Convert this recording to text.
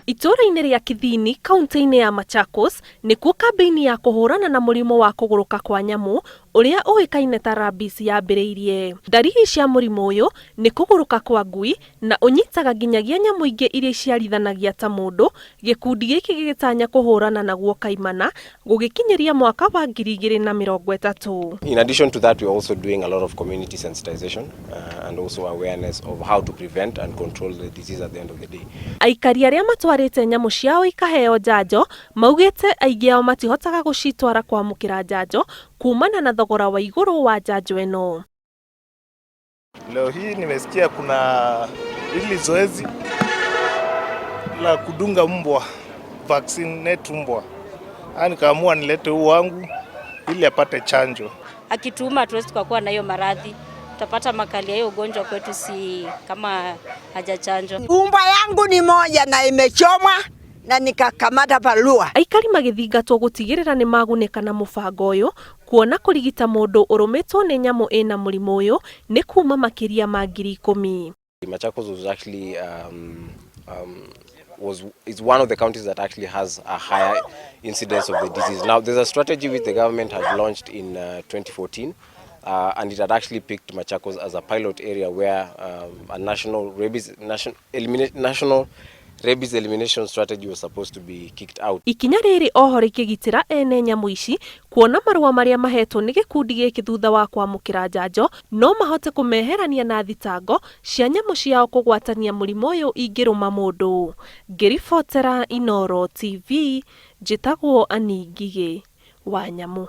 Itũũra-inĩ rĩa Kithini, kaunti-inĩ ya Machakos, nĩkuo kambĩini ya kũhũrana na mũrimũ wa kũgũrũka kwa nyamũ ũrĩa ũĩkaine ta rabies yambĩrĩirie. Ndariri cia mũrimũ ũyũ nĩ kũgũrũka kwa ngui na ũnyitaga nginyagia nyamũ ingĩ iria iciarithanagia ta mũndũ, gĩkundi gĩkĩ gĩgĩtanya kũhũrana naguo kaimana gũgĩkinyĩria mwaka wa 2030. In addition to that, we're also doing a lot of community sensitization and also awareness of how to prevent and control the disease at the end of the day. Aikari arĩa matwarĩte nyamũ ciao ikaheo njanjo maugĩte aingĩ ao matihotaga gũcitwara kwamũkĩra njanjo kumana na thogora wa igũrũ wa njanjo ĩno. Leo hii nimesikia kuna hili zoezi la kudunga mbwa, vaccinate mbwa. Nikaamua nilete huu wangu ili apate chanjo. Akituuma hatuwezi tukakuwa na hiyo maradhi, tutapata makali ya hiyo ugonjwa kwetu, si kama hajachanjwa. Umbwa yangu ni moja na imechomwa na nikakamata barua. Aikari magĩthingatwo gũtigĩrĩra nĩ magunĩka na mũbango ũyũ kuona kũrigita mũndũ ũrũmĩtwo nĩ nyamũ ĩna mũrimũ ũyũ nĩ kuma makĩria ma 10,000. Machakos was actually was is one of the counties that actually has a higher incidence of the disease. Now, there's a strategy which the government had launched in 2014, and it had actually picked Machakos as a pilot area where a national rabies elimination strategy was supposed to be kicked out. Ikinya rĩrĩ oho rĩkĩgitĩra ene nyamũ ici kuona marũa marĩa mahetwo nĩ gĩkundi gĩkĩ thutha wa kwamũkĩra njanjo no mahote kũmeherania na thitango cia nyamũ ciao kũgwatania mũrimũ ũyũ ingĩrũma mũndũ. Ngĩribotera Inooro TV, njĩtagwo Annie Ngigĩ wa Nyamũ.